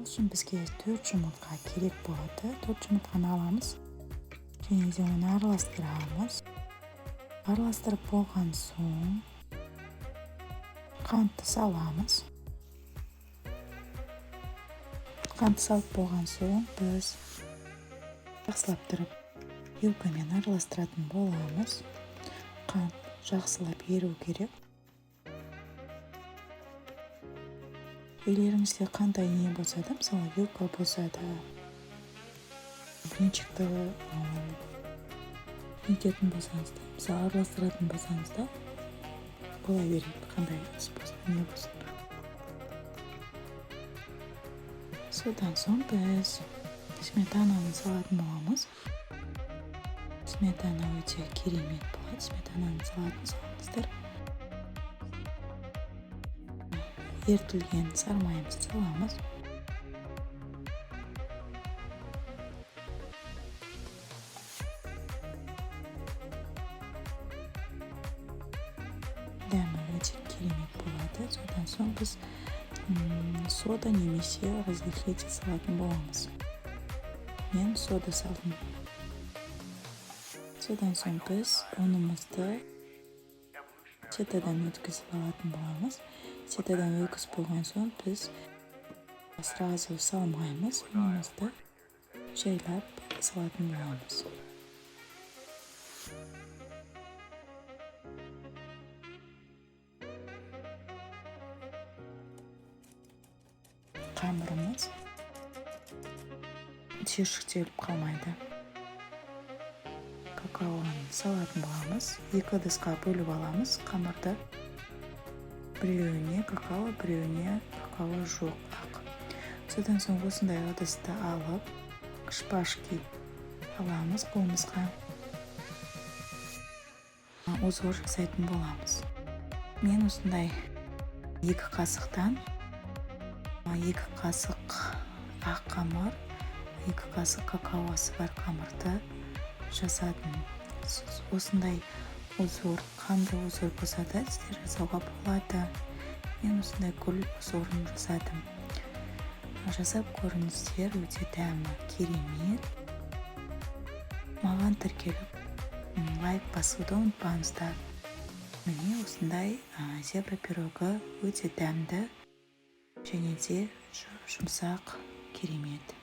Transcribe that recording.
Ол үшін бізге 4 жұмыртқа керек болады. 4 жұмыртқаны аламыз және де оны араластырамыз. Араластырып болған соң қантты саламыз. Қантты салып болған соң біз жақсылап тұрып вилкамен араластыратын боламыз. Қант жақсылап еру керек. Үйлеріңізде қандай не болса да, мысалы вилка болса да, блинчикті нететін болсаңыз да, мысалы араластыратын болсаңыз да, бола береді, қандай ыдыс болсын, не болсын. Содан соң біз сметананы салатын боламыз. Сметана өте керемет болады. Сметананы салатын салыңыздар. Ерітілген сары майымызды саламыз. Дәмі өте керемет болады. Содан соң біз сода немесе разрыхлитель салатын боламыз. Мен сода салдым. Содан соң біз ұнымызды сетадан өткізіп алатын боламыз. Сетадан өткізіп болған соң біз сразу салмаймыз, ұнымызды жайлап салатын боламыз. Қамырымыз түйіршіктеліп қалмайды. Какаоны салатын боламыз. 2 ыдысқа бөліп аламыз қамырды. Біреуіне какао, біреуіне какао жоқ, ақ. Содан соң осындай ыдысты алып, шпажки аламыз қолымызға. Узор жасайтын боламыз. Мен осындай 2 қасықтан 2 қасық ақ қамыр, 2 қасық какаосы бар қамырды жасадым. Осындай узор, қандай узор болса да сіздер жасауға болады. Мен осындай гүл узорын жасадым. Жасап көріңіздер, өте дәмі керемет. Маған тіркеліп, лайк басуды ұмытпаңыздар. Міне осындай зебра пирогы өте дәмді және де жұмсақ, керемет.